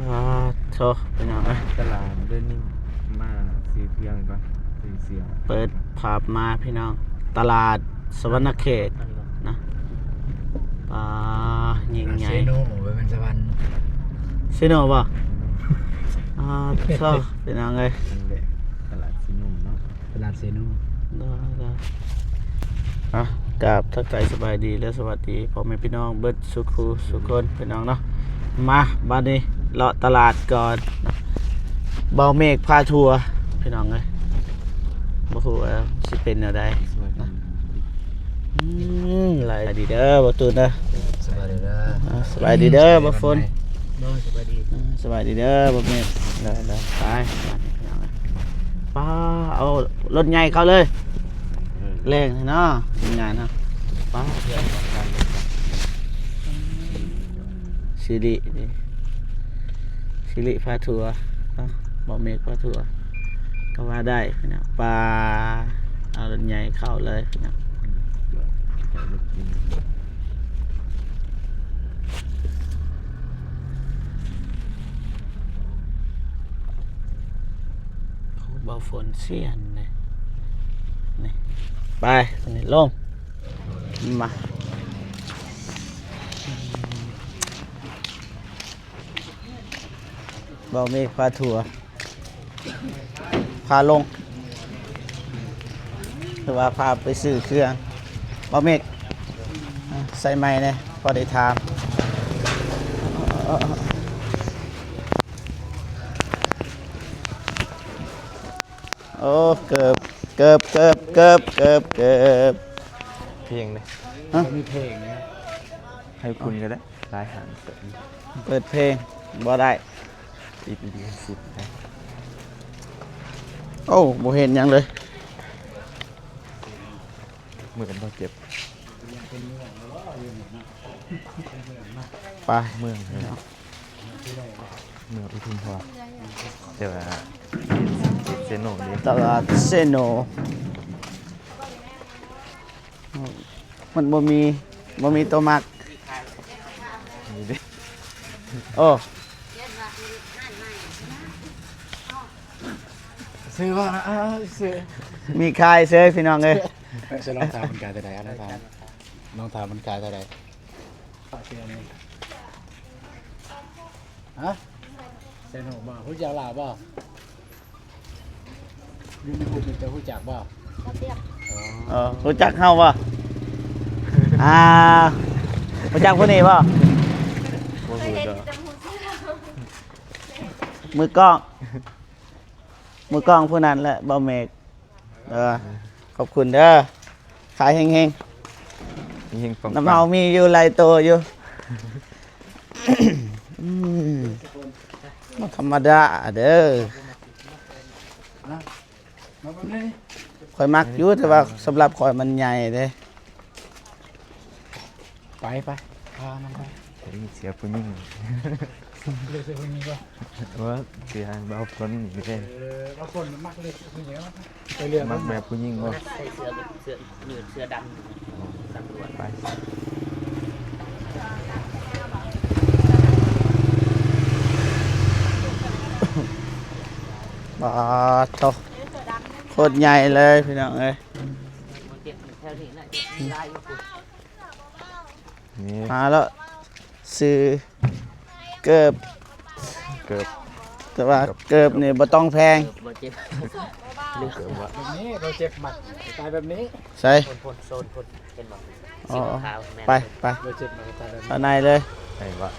ອາ ໂທ້ ພີ່ນ້ອງເອີຍ ຕະຫຼາດເດີນນີ້ ມາຊື້ເຄື່ອງກ່ອນ ຊື້ເສື້ອ ເປີດພາບມາພີ່ນ້ອງ ຕະຫຼາດສະຫວັນນະເຂດນະ ປາ ຍິ່ງໃຫຍ່ ເຊໂນ ບໍ່ແມ່ນສະຫວັນ ເຊໂນບໍ່? ອາ ໂທ້ ພີ່ນ້ອງເອີຍ ນັ້ນແຫຼະ ຕະຫຼາດເຊໂນເນາະ. ຕະຫຼາດເຊໂນ ໂດຍ ໂດຍ ອ່ະ ກາບທັກທາຍສະບາຍດີ ແລະ ສະຫວັດດີພໍ່ແມ່ພີ່ນ້ອງເບິດສູ່ຄູ່ສູ່ຄົນ ພີ່ນ້ອງເນາະ. ມາ ບາດນີ້ເລາະຕະຫຼາດກ່ອນ ເບົາເມກພາທົວ ພີ່ນ້ອງເອີຍ ບໍ່ຮູ້ວ່າຊິເປັນແນວໃດ. ອືມ ສະບາຍດີເດີ ບໍ່ຕູນເດີ ສະບາຍດີເດີ ອ່າ ສະບາຍດີເດີ ບໍ່ຝົນ ໂດຍ ສະບາຍດີ ອ່າ ສະບາຍດີເດີ ບໍ່ເມກ ໂດຍ ໂດຍ ໄປ ບາດນີ້ພີ່ນ້ອງເອີຍ ປ້າ ເອົາລົດໃຫຍ່ເຂົ້າເລີຍ ເອີ ແລງເນາະ ທີມງານເຮົາ ປ້າ ຊິລິ ຊິລິພາທົວ ເອົາ ເບົາເມກພາທົວ ກໍວ່າໄດ້ພີ່ນ້ອງ ປ້າ ເອົາລົດໃຫຍ່ເຂົ້າເລີຍພີ່ນ້ອງ ເບົາຝົນຊຽນເດ້ ນີ້ ໄປ ອັນນີ້ລົງ ມາ ເບົາເມກພາທົວ ພາລົງ ຫຼືວ່າພາໄປຊື້ເຄື່ອງ ເບົາເມກ ໃສ່ໄມແດ່ ພໍໄດ້ຖາມ. ໂອ້ ເກີບ ເກີບ ເກີບ ເກີບ ເກີບ ເກີບ ເພງເດ້ ຮະ ມີເພງນະ ໃຫ້ຄຸນກໍໄດ້ ຫຼາຍຫາງເຕີບ ເປີດເພງບໍ່ໄດ້ ຕິດລິຂະສິດນະ ໂອ້ ບໍ່ເຫັນຫຍັງເລີຍ ມືກັນບໍ່ເຈັບ ໄປ ເມືອງເນາະ ເມືອງອຸທຸມພອນ ແຕ່ວ່າເຊໂນເດ້ ຕະຫຼາດເຊໂນ ມັນບໍ່ມີ ບໍ່ມີໂຕມັກ ນີ້ເດ້ ໂອ້ ຊື້ບໍ່? ເອີ ຊື້ ມີຂາຍເສີຍ ພີ່ນ້ອງເອີຍ ເອີ ລອງຖາມມັນຂາຍເທົ່າໃດ ລອງຖາມ ລອງຖາມມັນຂາຍເທົ່າໃດ? ຮະ? ແຊນໂຮກບໍ່? ຮູ້ຈັກລາວບໍ່? ຢູ່ໃນຮູບນີ້ເຈົ້າຮູ້ຈັກບໍ່? ເອີ ຮູ້ຈັກເຮົາບໍ່? ອ່າ ຮູ້ຈັກຜູ້ນີ້ບໍ່? ບໍ່ຮູ້ດອກ ມືກ້ອງ ມືກ້ອງຜູ້ນັ້ນແຫຼະ ເບົາເມກ. ເອີ ຂອບຄຸນເດີ ຂາຍເຮັງໆ ເຮັງໆ ນຳເຮົາມີຢູ່ຫຼາຍໂຕຢູ່ ອືມ ບໍ່ທຳມະດາເດີ ຂ້ອຍມັກຢູ່ ແຕ່ວ່າສຳລັບຂ້ອຍມັນໃຫຍ່ເດ້. ໄປ ໄປ ພານຳໄປ ເສື້ອຜູ້ຍິງ ເລືອກເສື້ອຜູ້ຍິງບໍ່? ວ່າເສື້ອເບົາຝົນນີ້ເດ້ ເອີ ເບົາຝົນມັກເລືອກຜູ້ຍິງ ໄປເລືອກ ມັກແບບຜູ້ຍິງບໍ່? ໃສ່ເສື້ອ ເສື້ອຍືດ ເສື້ອດຳ ຕຳຫຼວດ ໄປ ບາດໂທ້ ໂຄດໃຫຍ່ເລີຍ ພີ່ນ້ອງເອີຍ. ນີ້ ຫາແລ້ວ ຊື້ເກີບ ເກີບ ແຕ່ວ່າເກີບນີ້ບໍ່ຕ້ອງແພງ ບໍ່ເຈັບ ເກີບວ່າ ແບບນີ້ ບໍ່ເຈັບ ມັກສະໄຕແບບນີ້ ໃສ ໂຊນພຸ້ນ ໂຊນພຸ້ນ ເຫັນບໍ່? ອໍ ສີຂາວ ແມ່ນ ໄປ ໄປ ບໍ່ເຈັບ ມັກສະໄຕແບບນີ້ ເຂົ້າໃນເລີຍ ໄດ້ບໍ່?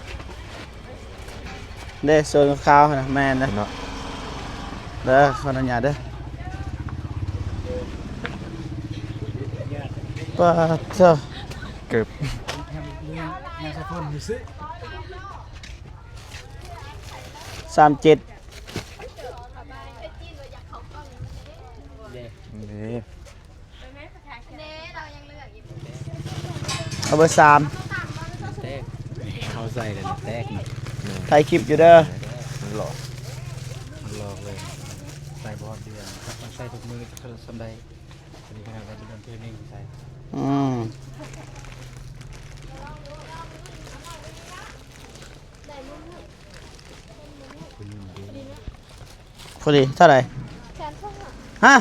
ເດ້ ໂຊນຂາວນະ ແມ່ນນະ ເນາະ ເດີ ຂໍອະນຸຍາດເດີ ປາດເທີ ເກີບ ສາມເຈັດ ເດ້ ເດ້. ເອົາເບີສາມ ແຕກ ເຂົາໃສ່ແລ້ວແຕກນະ ຖ່າຍຄລິບຢູ່ເດີ ມັນຫຼອກ ມັນຫຼອກເລີຍ ໃສ່ບໍ່ຮອດເດືອນ ໃສ່ທຸກມື້ ສ່ຳໃດ ອັນນີ້ຂະໜາດວ່າເດືອນເທື່ອໜຶ່ງໃສ່ ອືມ. ໄດ້ໝົດເລີຍ ເປັນ ພໍດີເທົ່າໃດ? ຮະ?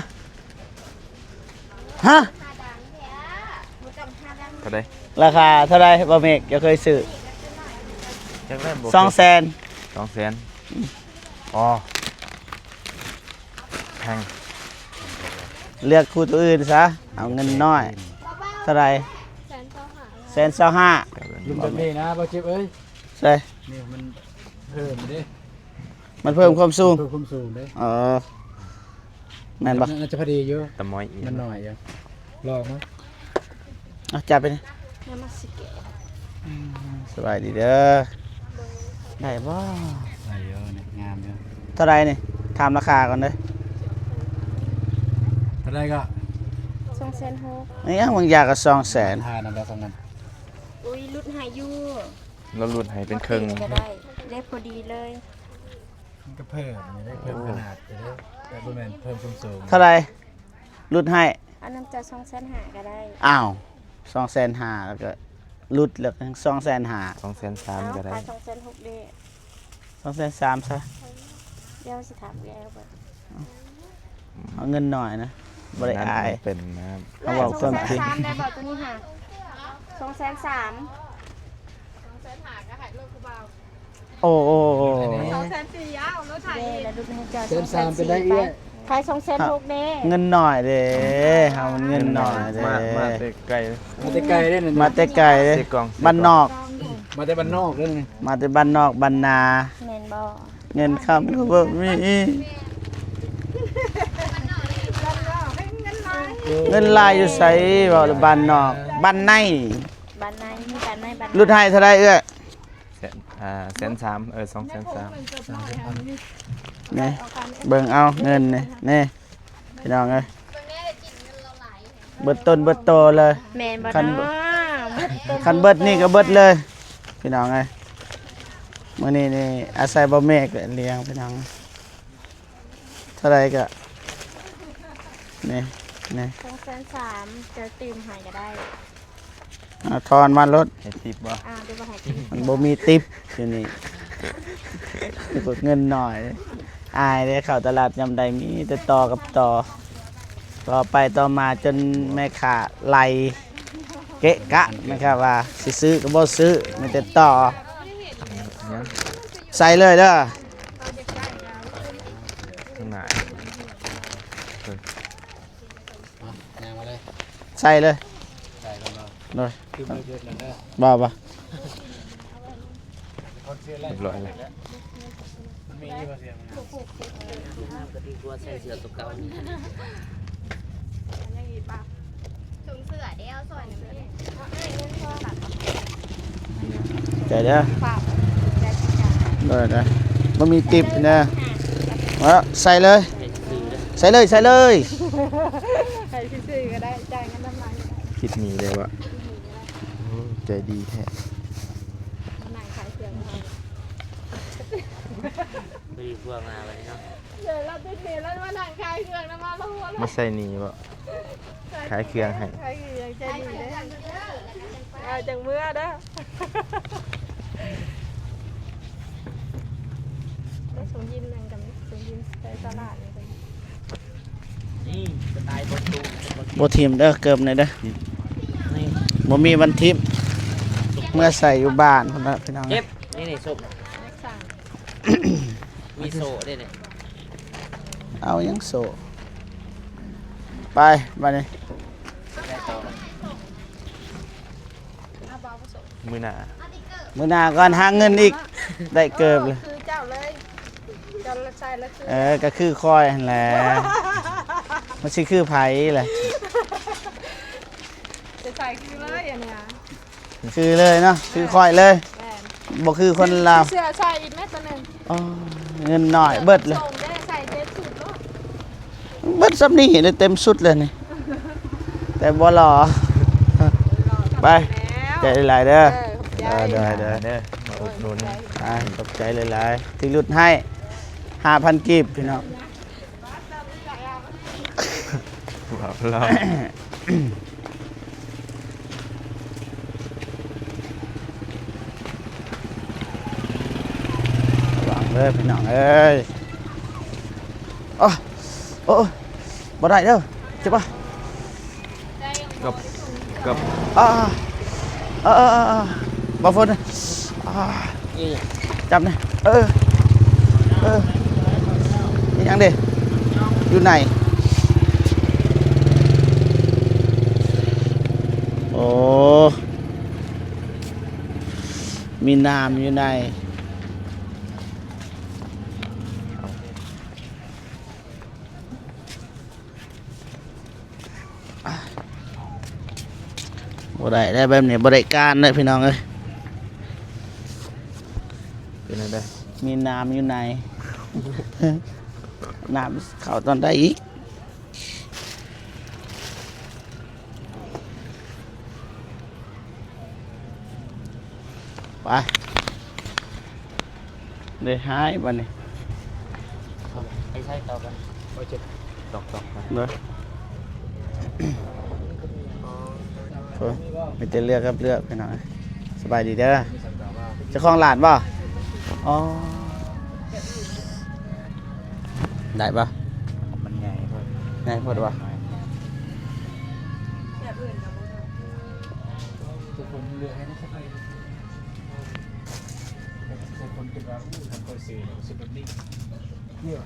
ຮະ? ເທົ່າໃດ? ລາຄາເທົ່າໃດ ບໍ່ເມກ? ເຈົ້າເຄີຍຊື້? ຈັກແລ້ວ ສອງແສນ ສອງແສນ. ອໍ ແພງ. ເລືອກຄູ່ໂຕອື່ນຊະ ເອົາເງິນນ້ອຍ. ເທົ່າໃດ? ແສນຊາວຫ້າ ແສນຊາວຫ້າ. ລຸມແບບນີ້ນະ ບໍ່ເຈັບເອີຍ. ໃສ່ ນີ້ມັນເພີ່ມເດ້ ມັນເພີ່ມຄວາມສູງ ເພີ່ມຄວາມສູງເດ້. ເອີ ແມ່ນບໍ່? ໜ້າຈະພໍດີຢູ່ ຕະໝ້ອຍອີກ ມັນໜ້ອຍຢູ່. ລອງມາ ເອົາຈັບໄປນີ້. ນະມັດສະການ ສະບາຍດີເດີ. ໄດ້ບໍ່? ໄດ້ຢູ່ນີ້ ງາມຢູ່. ເທົ່າໃດນີ້? ຖາມລາຄາກ່ອນເດີ. ເທົ່າໃດກໍ? ສອງແສນຫົກ. ນີ້ບາງຢ່າງກໍສອງແສນ. ທານນຳແລ້ວສ່ຳນັ້ນ. ອຸ້ຍ ຫຼຸດໃຫ້ຢູ່. ລາວຫຼຸດໃຫ້ເປັນເຄິ່ງ ກໍໄດ້ ໄດ້ພໍດີເລີຍ. ມັນກໍເພີ່ມ ໄດ້ເພີ່ມຂະໜາດ ແຕ່ບໍ່ແມ່ນເພີ່ມຄວາມສູງ. ເທົ່າໃດ? ຫຼຸດໃຫ້ ເອົານຳເຈົ້າສອງແສນຫ້າກໍໄດ້. ອ້າວ ສອງແສນຫ້າ ແລ້ວກໍຫຼຸດ ແລ້ວສອງແສນຫ້າ ສອງແສນສາມກໍໄດ້. ເອົາຂາຍສອງແສນຫົກເດ້. ສອງແສນສາມຊະ. ດຽວຊິຖາມແອວເບິ່ງ. ເອົາເງິນໜ້ອຍນະ ບໍ່ໄດ້ອາຍ ເປັນນະ. ເຮົາເວົ້າຄວາມຈິງ. ສອງແສນສາມໄດ້ບໍ່? ໂຕນີ້ຫາ ສອງແສນສາມ. ໂອ້ ໂອ້ ໂອ້ ສອງແສນສີ່ ເອົາລົດໄຖ ເດ້ ລະລຸດໃຫ້ເຈົ້າ ແສນສາມ ເປັນໄດ້ເອື້ອຍ. ຂາຍສອງແສນຫົກເດ້. ເງິນໜ້ອຍເດ້ ເຮົາມັນເງິນໜ້ອຍເດ້. ມາ ມາແຕ່ໄກ ມາແຕ່ໄກເດ້ ມາແຕ່ໄກເດ້ ບ້ານນອກ ມາແຕ່ບ້ານນອກເດ້ ມາແຕ່ບ້ານນອກບ້ານນາ. ແມ່ນບໍ່? ເງິນຄຳກໍບໍ່ມີ. ເງິນຫຼາຍຢູ່ໃສ? ເວົ້າແຕ່ບ້ານນອກ ບ້ານໃນ ບ້ານໃນ ມີບ້ານໃນ ບ້ານໃນ. ຫຼຸດໃຫ້ເທົ່າໃດເອື້ອຍ? ແສນ ອ່າ ແສນສາມ ເອີ ສອງແສນສາມ. ນີ້ ເບິ່ງເອົາເງິນນີ້ ນີ້ ພີ່ນ້ອງເອີຍ ເບິດຕົ້ນເບິດໂຕເລີຍ. ແມ່ນບໍ່ເນາະ? ຄັນເບິດນີ້ກໍເບິດເລີຍ ພີ່ນ້ອງເອີຍ. ມື້ນີ້ນີ້ອາໄສບໍ່ແມ່ກະລ້ຽງ ພີ່ນ້ອງ. ເທົ່າໃດກະ ນີ້ ນີ້ ສອງແສນສາມ ເຈົ້າຕື່ມໃຫ້ກໍໄດ້. ເອົາ ທອນມາໂລດ. ໃຫ້ຕິບບໍ່? ອ່າ ດຽວບໍ່ໃຫ້ຕິບ ມັນບໍ່ມີຕິບຢູ່ນີ້. ເງິນໜ້ອຍ ອາຍເດ້ ເຂົ້າຕະຫຼາດຍາມໃດມີແຕ່ຕໍ່ກັບຕໍ່ ຕໍ່ໄປຕໍ່ມາຈົນແມ່ຄ້າໄລ່ເກະກະ. ແມ່ຄ້າວ່າຊິຊື້ກໍບໍ່ຊື້ ມີແຕ່ຕໍ່. ໃສ່ເລີຍເດີ ຂ້າງໜ້າ ມາ ຍ່າງມາເລີຍ ໃສ່ເລີຍ ໃສ່ກ່ອນບໍ່? ໂດຍ ຄືບໍ່ຢຸດນັ້ນເດີ ບໍ່ ບໍ່ ຮຽບຮ້ອຍແລ້ວ. ມັນມີຢູ່ບໍ່ ເສື້ອມັນ? ງາມກໍດີກວ່າໃສ່ເສື້ອຕົວເກົ່ານີ້. ຍັງອີກບໍ່? ເສື້ອເດ້ ເອົາຊ່ອຍໜຶ່ງເດ້. ໃຈເດີ ໂດຍ ໂດຍ ບໍ່ມີຕິບເດີ. ເອົາ ໃສ່ເລີຍ ໃສ່ເລີຍ ໃສ່ເລີຍ ໃຫ້ຊື່ໆກໍໄດ້ ຈ່າຍເງິນນຳຫຼັງ. ຄິດໜີເລີຍວ່າ ໂອ້ ໃຈດີແທ້ ມານັ່ງຂາຍເຄື່ອງເຮົາ ບໍ່ດີກວ່າມາບັດນີ້ເນາະ. ເດີ ລາວຕິດໜີ ລາວມານັ່ງຂາຍເຄື່ອງນຳເຮົາ ມາໃສ່ໜີບໍ່? ຂາຍເຄື່ອງໃຫ້ ຂາຍເຄື່ອງໃຈດີເດ້. ອ່າ ຈັ່ງເມືອເດີ. ໄດ້ສົ່ງຍິນນຳກັນ ສົ່ງຍິນໄປຕະຫຼາດນຳກັນ. ນີ້ສະໄຕລ໌ບໍ່ຕູ້ ບໍ່ຖິ້ມເດີ ເກີບນີ້ເດີ ນີ້ ບໍ່ມີວັນຖິ້ມ ເມືອໃສ່ຢູ່ບ້ານພຸ້ນລະ ພີ່ນ້ອງ. ເກັບ ນີ້ ນີ້ ສົບ ມີໂສ້ເດ້ນີ້. ເອົາຫຍັງໂສ້? ໄປ ບາດນີ້ ມື້ໜ້າ ມື້ໜ້າກ່ອນ ຫາເງິນອີກ ໄດ້ເກີບເລີຍ ຄືເຈົ້າເລີຍ ເຈົ້າໃສ່ລະຄື. ເອີ ກໍຄືຂ້ອຍຫັ້ນແຫຼະ ມັນຊິຄືໃຜລະ? ຈະໃສ່ຄືເລີຍອັນນີ້. ຄືເລີຍເນາະ ຄືຂ້ອຍເລີຍ ແມ່ນ ບໍ່ຄືຄົນລາວ. ເສື້ອໃສ່ອີກແມ້ໂຕໜຶ່ງ. ອໍ ເງິນໜ້ອຍເບິດເລີຍ ໃສ່ເຕັມຊຸດໂລດ. ເບິດສ່ຳນີ້ໄດ້ເຕັມຊຸດເລີຍນີ້ ແຕ່ບໍ່ຫຼໍ່. ໄປ ຂອບໃຈຫຼາຍໆເດີ. ເອີ ຂອບໃຈ ເອີ ໂດຍໆ ເດີ ມາອຸດໜູນ ອ່າ ຂອບໃຈຫຼາຍໆ ທີ່ຫຼຸດໃຫ້ຫ້າພັນກີບ ພີ່ນ້ອງ. ວ້າວ ລາວ ລະຫວ່າງ ເດີພີ່ນ້ອງເອີຍ. ໂອ້ ໂອ້ ບໍ່ໄດ້ເດີ ເຈັບປະ? ກັບ ກັບ ອ່າ ເອີ ເອີ ເອີ ເອີ ບໍ່ຝົນ ອ່າ ຈັບນີ້ ເອີ ເອີ ອີຫຍັງເດ ຢູ່ໃນ ໂອ້ ມີນ້ຳຢູ່ໃນ. ບໍ່ໄດ້ແລ້ວ ແບບນີ້ບໍ່ໄດ້ການເດ້ພີ່ນ້ອງເອີຍ. ເປັນຈັ່ງໃດ? ມີນ້ຳຢູ່ໃນ ນ້ຳເຂົ້າຕອນໃດອີກ? ໄປ ໄດ້ຫາຍບັດນີ້ ໄປໃຊ້ຕໍ່ກັນ ໂອເຄ ຕອກໆ ໄປເດີ. ໂອ້ ມີແຕ່ເລືອກກັບເລືອກພີ່ນ້ອງ. ສະບາຍດີເດີ ເຈົ້າຂອງຮ້ານບໍ່? ອໍ ໄດ້ບໍ່? ມັນໃຫຍ່ໂພດ ໃຫຍ່ໂພດບໍ່? ແບບອື່ນກໍບໍ່ເທົ່າ ທຸກຄົນເລືອກໃຫ້ໄດ້ສັກ ແຕ່ຄົນຄິດວ່າ ໂອ້ ຄັນຂ້ອຍຊື້ແລ້ວຊິແບບນີ້ ນີ້ຫວາ?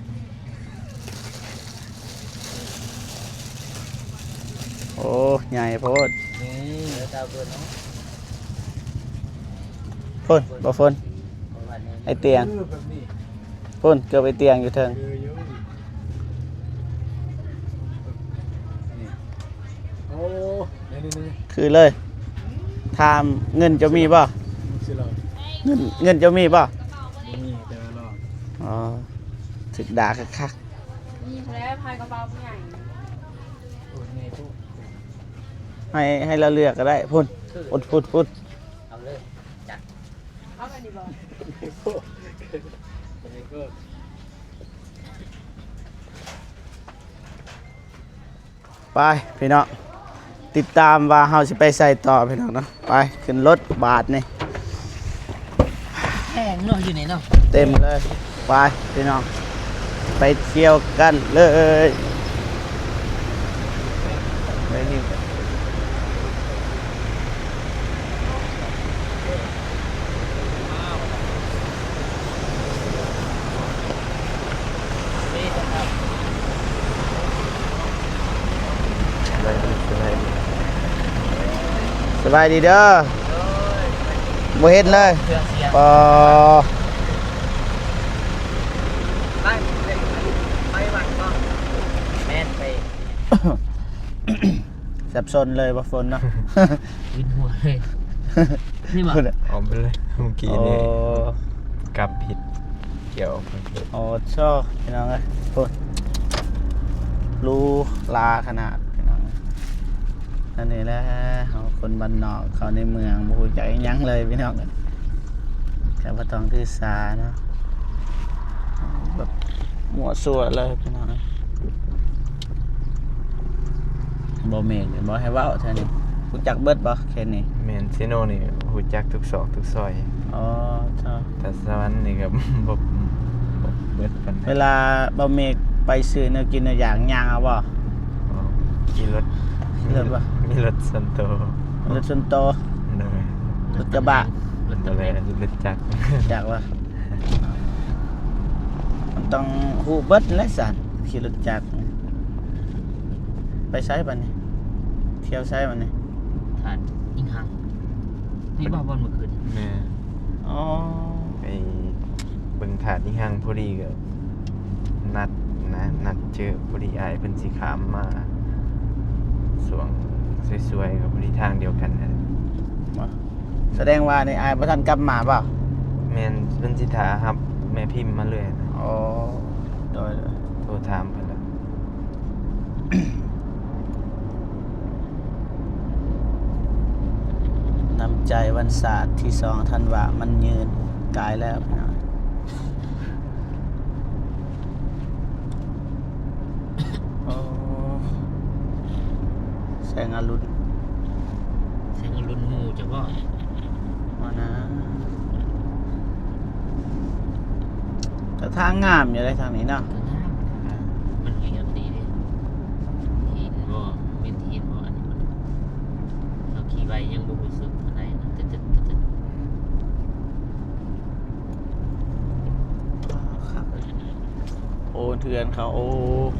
ໂອ້ ໃຫຍ່ໂພດ ນີ້ ພຸ້ນ ບໍ່ຝົນ ໄອ້ຕຽງ ເອີ ແບບນີ້ ພຸ້ນ ເກືອບໄອ້ຕຽງຢູ່ເທິງ ເອີ ຢູ່ ນີ້ ໂອ້ ນີ້ໆໆ ຄືເລີຍ. ຖາມເງິນເຈົ້າມີບໍ່? ເງິນ ເງິນເຈົ້າມີບໍ່? ບໍ່ມີ ແຕ່ວ່າລອງ ອໍ ຖືກດ່າຄັກໆ ມີແລ້ວ ພາຍກະເປົາຜູ້ໃຫຍ່ ໂອ້ ໃຫຍ່ໂພດ ໃຫ້ ໃຫ້ລາວເລືອກກໍໄດ້ ພຸ້ນ ພຸ້ນ ພຸ້ນ ພຸ້ນ ເອົາເລີຍ ຈັດ ເອົາແບບນີ້ບໍ່? ໄປພີ່ນ້ອງ ຕິດຕາມວ່າເຮົາຊິໄປໃສຕໍ່ພີ່ນ້ອງເນາະ. ໄປຂຶ້ນລົດບາດນີ້ ແພງເນາະ ຢູ່ນີ້ເນາະ ເຕັມເລີຍ. ໄປພີ່ນ້ອງ ໄປທ່ຽວກັນເລີຍ. ສະບາຍດີ ສະບາຍດີ ສະບາຍດີເດີ ໂດຍ ບໍ່ເຫັນເລີຍ ເຄື່ອງສຽງ ປໍ ໄປ ໄປວັດບໍ່? ແມ່ນ ໄປ ສັບສົນເລີຍບໍ່ຝົນເນາະ ວິນຫົວເລີຍ ນີ້ບໍ່? ອ້ອມໄປເລີຍ ເມື່ອກີ້ນີ້ ໂອ້ ກັບຜິດ ກ່ຽວອອກໄປ ໂອ້ໂທ້ ພີ່ນ້ອງເອີຍ ໂອ້ ຫຼູຫຼາຂະໜາດ ພີ່ນ້ອງເອີຍ. ອັນນີ້ແຫຼະ ເຮົາຄົນບ້ານນອກເຂົ້າໃນເມືອງ ບໍ່ຮູ້ຈັກອີ່ຫຍັງເລີຍ ພີ່ນ້ອງເອີຍ. ກໍບໍ່ຕ້ອງຖືສາເນາະ ແບບມົ້ວຊົ່ວເລີຍ ພີ່ນ້ອງເອີຍ. ບໍ່ເມກນີ້ບໍ່ໃຫ້ເວົ້າແຖວນີ້ ຮູ້ຈັກເບິດບໍ່ເຂດນີ້? ແມ່ນ ເຊໂນນີ້ຮູ້ຈັກທຸກຊອກທຸກຊອຍ. ອໍ ເຈົ້າ ແຕ່ສະຫວັນນີ້ກໍບໍ່ ບໍ່ເບິດປານໃດ. ເວລາບ່າວເມກໄປຊື້ແນວກິນແນວຢາກ ຍ່າງເອົາບໍ່? ບໍ່ ຂີ່ລົດ ຂີ່ລົດບໍ່? ມີລົດສ່ວນໂຕ ລົດສ່ວນໂຕ ໂດຍ ລົດກະບະ ລົດ ລົດຈັກ ຈັກບໍ່? ມັນຕ້ອງຮູ້ເບິດແຫຼະຊັ້ນ ຂີ່ລົດຈັກ. ໄປໃສບັດນີ້? ທ່ຽວໃສບັດນີ້? ທາດອີງຮັງ ນີ້ບໍ່ ບ່ອນມື້ຄືນ? ແມ່ນ ອໍ ໄປເບິ່ງທາດອີງຮັງ ພໍດີກໍນັດນະ ນັດເຈີ ພໍດີອ້າຍເພິ່ນຊິຂ້າມມາ ຊ່ວງສວຍໆ ກໍພໍດີທາງດຽວກັນນະ. ສະແດງວ່ານີ້ອ້າຍບໍ່ທັນກັບມາບໍ່? ແມ່ນ ເພິ່ນຊິຖ້າຮັບແມ່ພິມມາເລື້ອຍນະ. ອໍ ໂດຍໆ ໂທຖາມເພິ່ນລະ. ນ້ຳໃຈວັນຊາດທີສອງທັນວາ ມັນຍືນກາຍແລ້ວພີ່ນ້ອງ. ໂອ້ ແສງອະລຸນ ແສງອະລຸນໝູ່ເຈົ້າບໍ່? ວ່ານະ. ແຕ່ທາງງາມຢູ່ເດ້ທາງນີ້ເນາະ ມັນເລີຍດີເດ້ ຫີນບໍ່ ເມັດຫີນບໍ່ ອັນນີ້ມັນ ເຮົາຂີ່ໄວຍັງບໍ່ຮູ້ສຶກປານໃດນະ ຕຶດໆ ຕຶດໆ ຄັກເລີຍ. ໂອ້ ເຮືອນເຂົາ ໂອ້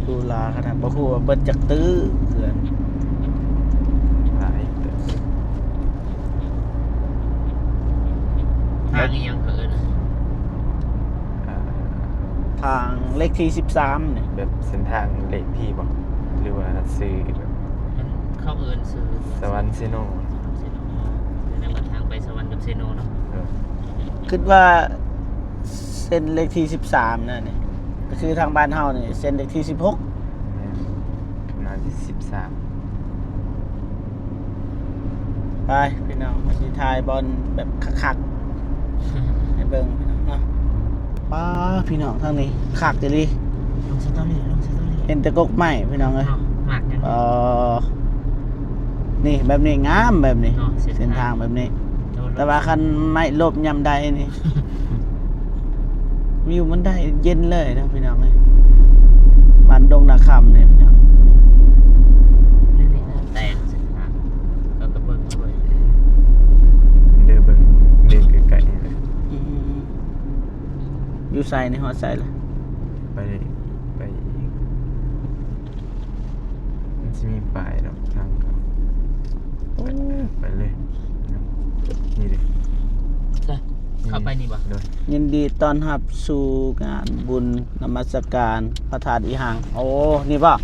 ຫຼູຫຼາຂະໜາດ ບໍ່ຮູ້ວ່າເບິດຈັກຕື້ເຮືອນ ຫຼາຍເຕີບ. ທາງອີ່ຫຍັງເຂົາເອີ້ນ ອ່າ ທາງເລກທີສິບສາມນີ້ ແບບເສັ້ນທາງເລກທີບໍ່ ຫຼືວ່າຊື່ແບບ ມັນ ເຂົາເອີ້ນຊື່ສະຫວັນເຊໂນ ສະຫວັນເຊໂນ ແສດງວ່າທາງໄປສະຫວັນກັບເຊໂນເນາະ ເອີ ຄິດວ່າ ເສັ້ນເລກທີສິບສາມນັ້ນນີ້ ກໍຄືທາງບ້ານເຮົານີ້ ເສັ້ນເລກທີສິບຫົກ ແມ່ນ ໜ້າຊິສິບສາມ. ໄປພີ່ນ້ອງ ຊິຖ່າຍບ່ອນແບບຄັກໆ ໃຫ້ເບິ່ງພີ່ນ້ອງເນາະ. ປ້າ ພີ່ນ້ອງ ທາງນີ້ຄັກອີ່ຫຼີ ລົງສະຕໍຣີ ລົງສະຕໍຣີ ເຫັນແຕ່ກົກໄມ້ພີ່ນ້ອງເອີຍ ເນາະ ມັກຫຍັງ ເອີ ນີ້ ແບບນີ້ງາມ ແບບນີ້ ເນາະ ເສັ້ນທາງ ເສັ້ນທາງແບບນີ້ ແຕ່ວ່າຄັນໄມ້ລົບຍາມໃດນີ້ ວິວມັນໄດ້ເຢັນເລີຍເນາະພີ່ນ້ອງເອີຍ ບ້ານດົງນາຄຳນີ້ພີ່ນ້ອງ ນີ້ໆ ແຕ່ງເສັ້ນທາງ ເຮົາກໍເບິ່ງເອົາເລີຍ ເດີ ເບິ່ງເດີ ໃກ້ໆ ນີ້ແຫຼະ ອືມ ຢູ່ໃສນີ້ ຮອດໃສລະ ໄປ ໄປອີກ ມັນຊິມີປ້າຍດອກທາງເຂົ້າ ໂອ້ ໄປເລີຍ ນີ້ເດ້ ເຂົ້າໄປນີ້ບໍ່ ໂດຍ ຍິນດີຕ້ອນຮັບສູ່ງານບຸນນະມັດສະການພະທາດອີ່ຫັງ ໂອ້ ນີ້ບໍ່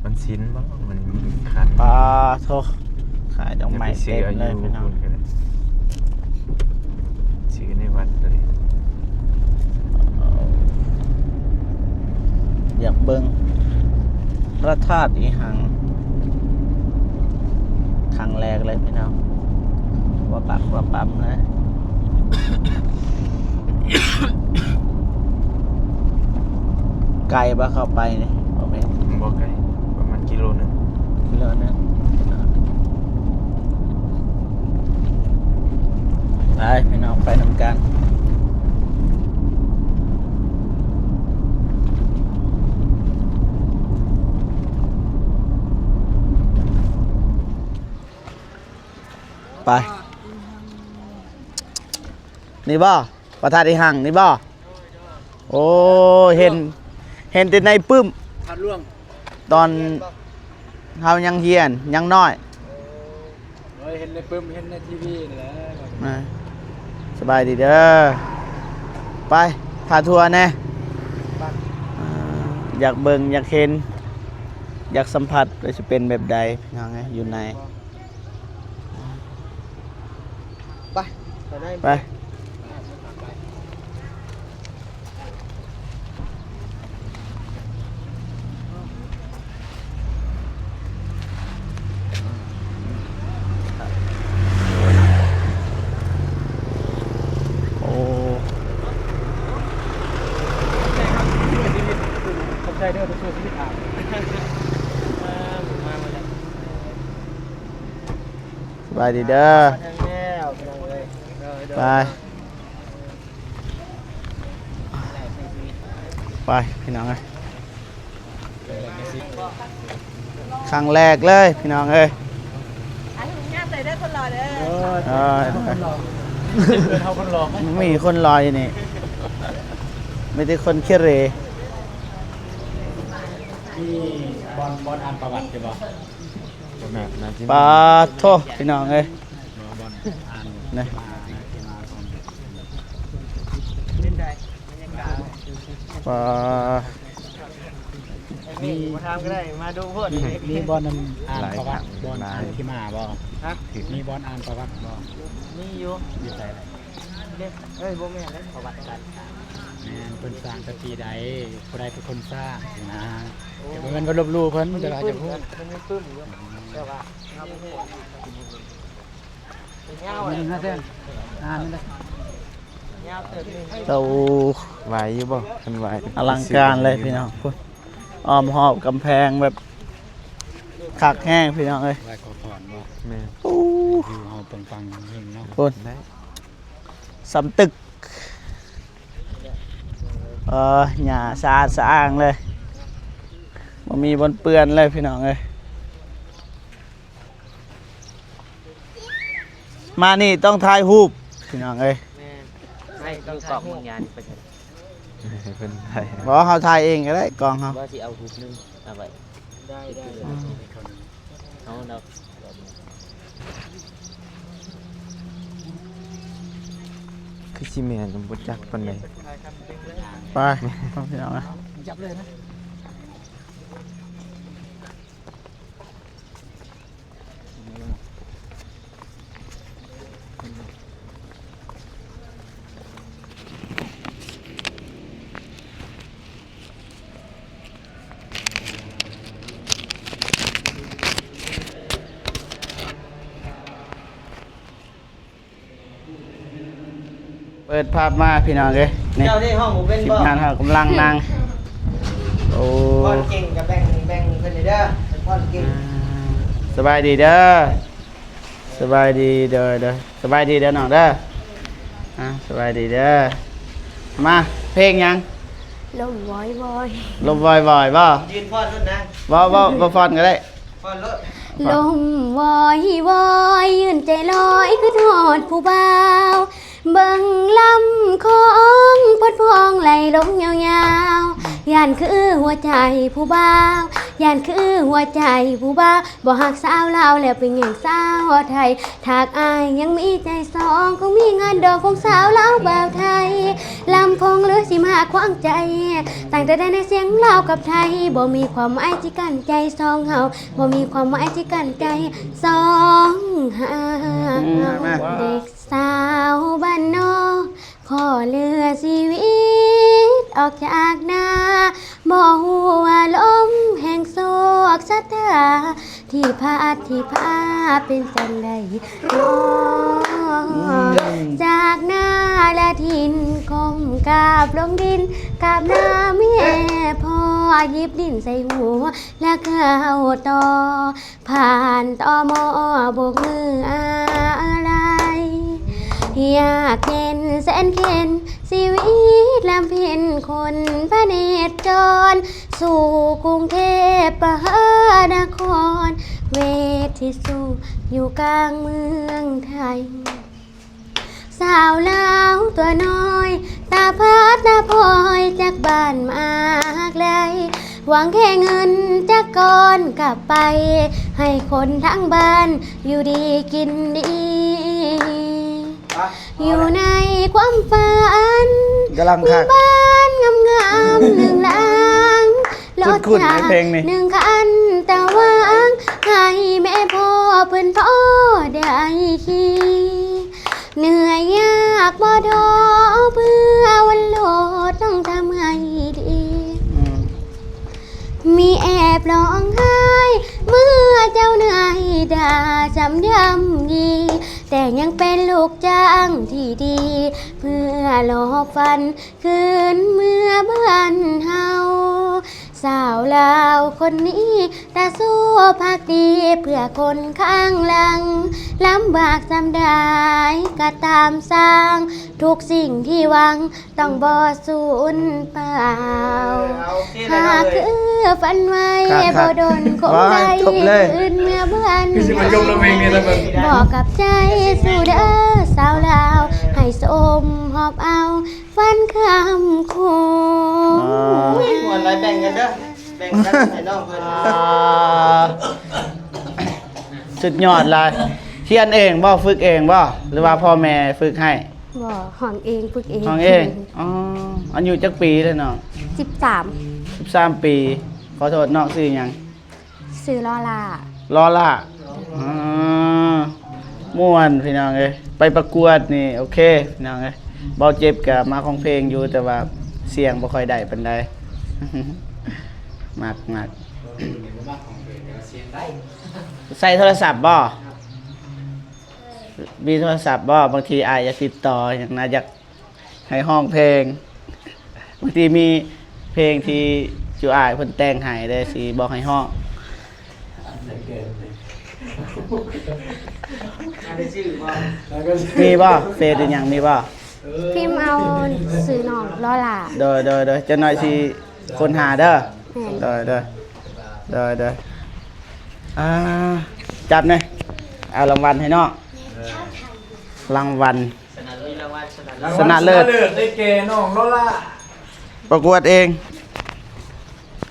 ວັນສິນບໍ່ ມັນມີຄັນ ປາໂທ ຂາຍດອກໄມ້ເຕັມເລີຍພີ່ນ້ອງ ຊື້ໃນວັດເລີຍ ຢາກເບິ່ງພະທາດອີ່ຫັງ ຄັ້ງແລກເລີຍພີ່ນ້ອງ ຫົວປັບຫົວປັບເລີຍ ໄກບໍ່ເຂົ້າໄປນີ້ ບໍ່ແມ່ນ ບໍ່ໄກ ປະມານກິໂລໜຶ່ງ ກິໂລໜຶ່ງ ໄປພີ່ນ້ອງ ໄປນຳກັນ ໄປ ນີ້ບໍ່ ພະທາດອີ່ຫັງນີ້ບໍ່? ໂອ້ ເຫັນ ເຫັນແຕ່ໃນປຶ້ມ ທາດຫຼວງ ຕອນເຮົາຍັງຮຽນ ຍັງນ້ອຍ ໂອ້ຍ ເຫັນໃນປຶ້ມ ເຫັນໃນທີວີນີ້ແຫຼະ ອ່າ ສະບາຍດີເດີ ໄປ ພາທົວແດ່ ອ່າ ຢາກເບິ່ງ ຢາກເຫັນ ຢາກສຳຜັດວ່າຊິເປັນແບບໃດ ພີ່ນ້ອງເອີຍ ຢູ່ໃນ ໄປ ໄປໄດ້ ໄປ ໂອ້ ຂອບໃຈເດີ ໄປສູ່ຊີວິດ ອ່າ ມາແລ້ວ ສະບາຍດີເດີ ໄປ ໄປພີ່ນ້ອງເອີຍ ຄັ້ງແລກເລີຍພີ່ນ້ອງເອີຍ ອ່ະ ຍາມໃດເດີຄົນຫຼໍ່ເດີ ເອີ ຄົນຫຼໍ່ ມີຄົນຫຼໍ່ຢູ່ນີ້ ມີແຕ່ຄົນເຄເຣ ມີບ່ອນ ບ່ອນອ່ານປະຫວັດຢູ່ບໍ່? ປາໂທ ພີ່ນ້ອງເອີຍ ນະ ປາ ມີ ມີບ່ອນນັ້ນອ່ານປະຫວັດ ບ່ອນອ່ານທີ່ມາບໍ່? ຮະ? ມີບ່ອນອ່ານປະຫວັດບໍ່? ມີຢູ່ ຢູ່ໃສລະ? ເອີຍ ບໍ່ແມ່ນເດ້ ປະຫວັດການ ແມ່ນ ເພິ່ນສ້າງແຕ່ປີໃດ ຜູ້ໃດເປັນຄົນສ້າງນະ ໂອ້ ແຕ່ບໍ່ແມ່ນວ່າລົບຫຼູ່ເພິ່ນ ແຕ່ວ່າຢາກຮູ້ ມັນມີປຶ້ມຢູ່ ແຕ່ວ່າເຮົາບໍ່ຮູ້ ຍາວ ໂຕ ໄຫວຢູ່ບໍ່? ຄັນໄຫວ ອະລັງການເລີຍພີ່ນ້ອງ ພຸ້ນ ອ້ອມຮອບກຳແພງແບບຄັກແຮງພີ່ນ້ອງເອີຍ ໄຫວ້ຂໍພອນບໍ່? ແມ່ນ ໂອ້ ວິວເຮົາປັງໆເນາະ ພຸ້ນ ໄດ້ ສ່ຳຕຶກ ເອີ ຫຍ້າສະອາດສະອ້າງເລີຍ ບໍ່ມີບ່ອນເປື້ອນເລີຍພີ່ນ້ອງເອີຍ. ມານີ້ຕ້ອງຖ່າຍຮູບພີ່ນ້ອງເອີຍ. ແມ່ນ ໃຫ້ຕ້ອງຖ່າຍຮູບ ເພິ່ນຖ່າຍ ບໍ່ ເຮົາຖ່າຍເອງກໍໄດ້ ກ້ອງເຮົາ ວ່າຊິເອົາຮູບໜຶ່ງເອົາໄວ້ ໄດ້ ໄດ້ ອືມ ເອົາແລ້ວ ຄືຊິແມ່ນ ບໍ່ຈັກປານໃດ. ໄປ ພີ່ນ້ອງເອີຍ ຈັບເລີຍນະ. ເປີດພາບມາພີ່ນ້ອງເອີຍ ນີ້ ເຈົ້ານີ້ຮ້ອງບໍ່ເປັນບໍ່? ທີມງານເຮົາກຳລັງນັ່ງ ໂອ້ ຟ້ອນເກັ່ງກໍແບ່ງ ແບ່ງເພິ່ນເດີ ເພິ່ນຟ້ອນເກັ່ງ. ອ່າ ສະບາຍດີເດີ ສະບາຍດີ ໂດຍ ໂດຍ ສະບາຍດີເດີນ້ອງເດີ ອ່າ ສະບາຍດີເດີ. ມາ ເພງຫຍັງ? ລົມວອຍວອຍ ລົມວອຍວອຍບໍ່? ຢືນຟ້ອນໂລດນາງ ບໍ່ ບໍ່ ບໍ່ຟ້ອນກໍໄດ້. ລມວອຍວອຍ ຍືນໃຈລອຍ ຄຶດຮອດຜູ້ບ່າວ ເບິ່ງລຳຂອງພົດພອງໄຫຼລົງຍາວໆ ຢ້ານຄືຫົວໃຈຜູ້ບ່າວ ຢ້ານຄືຫົວໃຈຜູ້ບ່າວ ບໍ່ຮັກສາວລາວແລ້ວໄປແຍ່ງສາວໄທ ຖ້າອາຍຍັງມີໃຈສອງ ຄົງມີງານດອງຂອງສາວລາວບ່າວໄທ ລຳຂອງຫຼືຊິມາຂວາງໃຈ ຕັ້ງແຕ່ໃດໃນສຽງລາວກັບໄທ ບໍ່ມີຄວາມໝາຍທີ່ກັ້ນໃຈສອງເຮົາ ບໍ່ມີຄວາມໝາຍທີ່ກັ້ນໃຈສອງເຮົາ. ອືມ ມາ ມາ ເດັກສາວບ້ານນອກ ຂໍເຫຼືອຊີວິດອອກຈາກໜ້າ ບໍ່ຮູ້ວ່າລົມແຫ່ງໂຊກຊະຕາ ທີ່ພັດທີ່ພາເປັນຈັ່ງໃດນໍ ຈາກໜ້າລະຖິ່ນກົ້ມກາບລົງດິນ ກາບໜ້າແມ່ພໍ່ ຫຍິບດິນໃສ່ຫົວ ລະເຂົ້າຕໍ່ ຜ່ານ ຕມ ໂບກມືອາໄລ ຍາກເຢັນແສນເຂັນ ຊີວິດລຳເພັນຄົນພະເນຈອນ ສູ່ກຸງເທບມະຫານະຄອນ ເວທີສູ້ຢູ່ກາງເມືອງໄທ. ສາວລາວຕົວນ້ອຍ ຕາພັດຕາພອຍ ຈາກບ້ານມາຫາກໄກ ຫວັງແຄ່ເງິນຈັກກ້ອນກັບໄປ ໃຫ້ຄົນທາງບ້ານຢູ່ດີກິນດີ ຢູ່ໃນຄວາມຝັນ ກຳລັງຄັກ ບ້ານງາມໆ ໜຶ່ງຫຼັງ ລົດຈັກໜຶ່ງຄັນຕະຫວ່າງ ໃຫ້ແມ່ພໍ່ເພິ່ນພໍໄດ້ຂີ່ ເໜື່ອຍຍາກບໍ່ທໍເພື່ອວັນໂລດຕ້ອງທຳໃຫ້ດີ ອືມ ມີແອບຮ້ອງໄຫ້ເມື່ອເຈົ້ານາຍດ່າຊ້ຳຢ້ຳຢີ ແຕ່ຍັງເປັນລູກຈ້າງທີ່ດີ ເພື່ອຫຼອບຝັນ ຄືນເມືອບ້ານເຮົາ ສາວລາວຄົນນີ້ ຕາສູ້ພັກດີເພື່ອຄົນຂ້າງຫຼັງ ລຳບາກສ່ຳໃດກໍຕາມຊ່າງ ທຸກສິ່ງທີ່ຫວັງຕ້ອງບໍ່ສູນເປົ່າ ຫາກຄືຝັນໄວ້ ຄັກໆ ບໍ່ດົນຄົງໄດ້ ຄືນເມືອບ້ານ ບອກກັບໃຈສູ້ເດີສາວລາວ ໃຫ້ສົມຮອບເອົາ ວັນຄຳຄົງ ໂອ້ຍ ມ່ວນຫຼາຍ ແບ່ງກັນເດີ ແບ່ງກັນໃຫ້ນ້ອງເພິ່ນ ອ່າ ສຸດຍອດຫຼາຍ. ຮຽນເອງບໍ່? ຝຶກເອງບໍ່? ຫຼືວ່າພໍ່ແມ່ຝຶກໃຫ້? ບໍ່ ຮ້ອງເອງ ຝຶກເອງ ຮ້ອງເອງ. ອໍ ອາຍຸຈັກປີແລ້ວນ້ອງ? ສິບສາມ ສິບສາມປີ. ຂໍໂທດ ນ້ອງຊື່ຫຍັງ? ຊື່ລໍລາ ລໍລາ. ອໍ ມ່ວນພີ່ນ້ອງເອີຍ ໄປປະກວດນີ້ໂອເຄພີ່ນ້ອງເອີຍ. ເບົາເຈັບກະມັກຮ້ອງເພງຢູ່ ແຕ່ວ່າສຽງບໍ່ຄ່ອຍໄດ້ປານໃດ. ມັກ ມັກ. ໃຊ້ໂທລະສັບບໍ່? ມີໂທລະສັບບໍ່? ບາງທີອ້າຍຢາກຕິດຕໍ່ຫຍັງນະ ຢາກ ໃຫ້ຮ້ອງເພງ ບາງທີມີເພງທີ່ຈຸອ້າຍເພິ່ນແຕ່ງໃຫ້ເດ້ ຊິບອກໃຫ້ຮ້ອງ. ມີບໍ່? ເຟສອີຫຍັງມີບໍ່? ພິມເອົາຊື່ນ້ອງລໍລາ. ໂດຍ ໂດຍ ໂດຍ ຈັກໜ້ອຍຊິຄົ້ນຫາເດີ. ແມ່ນ. ໂດຍ ໂດຍ ໂດຍ ໂດຍ. ອ່າ ຈັບແດ່ ເອົາລາງວັນໃຫ້ນ້ອງ. ລາງວັນຊະນະເລີດ ຊະນະເລີດ ຊະນະເລີດໄດ້ແກ່ນ້ອງລໍລາ ປະກວດເອງ.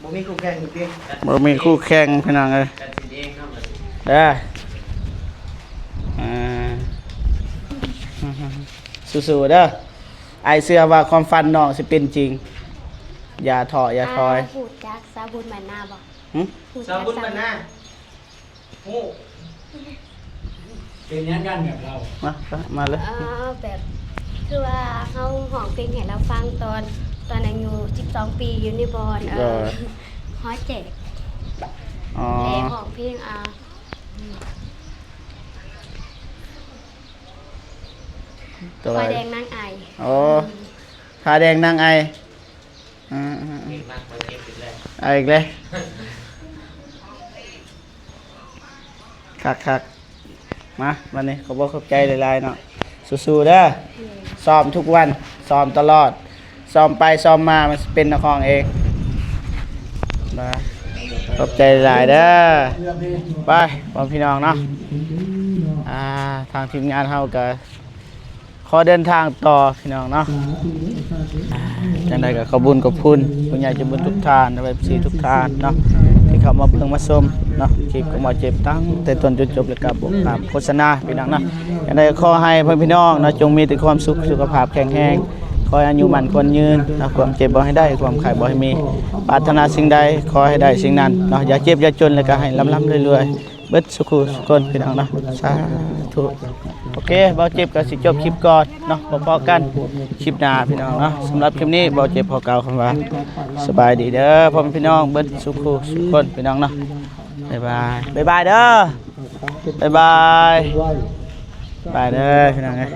ບໍ່ມີຄູ່ແຂ່ງຢູ່ຕິ ບໍ່ມີຄູ່ແຂ່ງພີ່ນ້ອງເອີຍ ເດີ. ອ່າ ສູ້ໆເດີ ອ້າຍເຊື່ອວ່າຄວາມຝັນນ້ອງຊິເປັນຈິງ ຢ່າທໍ້ຢ່າຖອຍ. ອ່າ ຮູ້ຈັກຊາບຸນບ້ານນາບໍ່? ຫຶ? ຮູ້ຈັກຊາບຸນບ້ານນາ? ຮູ້ ເປັນຫຍັງກັນແບບລາວ ມາ ມາເລີຍ. ເອີ ແບບ ຄືວ່າເຮົາຮ້ອງເພງໃຫ້ລາວຟັງຕອນ ຕອນອາຍຸສິບສອງປີ ຢູ່ໃນບ່ອນ ເອີ ຫໍແຈກ. ອໍ ແລະຮ້ອງເພງ ອ່າ ໂດຍ ຟ້າແດງນາງໄອ. ອໍ ອືມ ຟ້າແດງນາງໄອ. ອ່າ ເພງມັກບໍ່ເຈັບອີກແລ້ວ ເອົາອີກແລ້ວ ຄັກໆ. ມາ ບັດນີ້ຂອບອົກຂອບໃຈຫຼາຍໆເນາະ ສູ້ໆເດີ. ອືມ ຊ້ອມທຸກວັນ ຊ້ອມຕະຫຼອດ ຊ້ອມໄປຊ້ອມມາມັນຊິເປັນນັກຮ້ອງເອງ. ມາ ຂອບໃຈຫຼາຍເດີ. ໄປ ພໍ່ພີ່ນ້ອງເນາະ ອ່າ ທາງທີມງານເຮົາກະ ຂໍເດີນທາງຕໍ່ພີ່ນ້ອງເນາະ. ອ່າ ຈັ່ງໃດກໍຂອບບຸນຂອບຄຸນຜູ້ໃຫຍ່ໃຈບຸນທຸກທ່ານ ແລະ ເອັຟຊີ ທຸກທ່ານເນາະ ທີ່ເຂົ້າມາເບິ່ງມາຊົມເນາະ ຄລິບຂອງບ່າວເຈັບຕັ້ງແຕ່ຕົ້ນຈົນຈົບ ແລ້ວກໍບໍ່ຂ້າມໂຄສະນາພີ່ນ້ອງເນາະ. ຈັ່ງໃດກໍຂໍໃຫ້ພໍ່ແມ່ພີ່ນ້ອງເນາະ ຈົ່ງມີແຕ່ຄວາມສຸກ ສຸຂະພາບແຂງແຮງ ຂໍໃຫ້ອາຍຸໝັ້ນຂວັນຍືນເນາະ ຄວາມເຈັບບໍ່ໃຫ້ໄດ້ ຄວາມໄຂ້ບໍ່ໃຫ້ມີ ປາດຖະໜາສິ່ງໃດຂໍໃຫ້ໄດ້ສິ່ງນັ້ນເນາະ ຢ່າເຈັບຢ່າຈົນ ແລ້ວກໍໃຫ້ລ່ຳໆລວຍໆ ເບິດສູ່ຄູ່ສູ່ຄົນພີ່ນ້ອງເນາະ ສາທຸ. ໂອເຄ ບ່າວເຈັບກໍຊິຈົບຄລິບກ່ອນເນາະ ພໍ້ກັນຄລິບໜ້າພີ່ນ້ອງເນາະ. ສຳລັບຄລິບນີ້ບ່າວເຈັບຂໍກ່າວຄຳວ່າ ສະບາຍດີເດີພໍ່ແມ່ພີ່ນ້ອງເບິດສູ່ຄູ່ສູ່ຄົນພີ່ນ້ອງເນາະ. ບາຍບາຍ ບາຍບາຍເດີ ບາຍບາຍ ບາຍເດີພີ່ນ້ອງເອີຍ.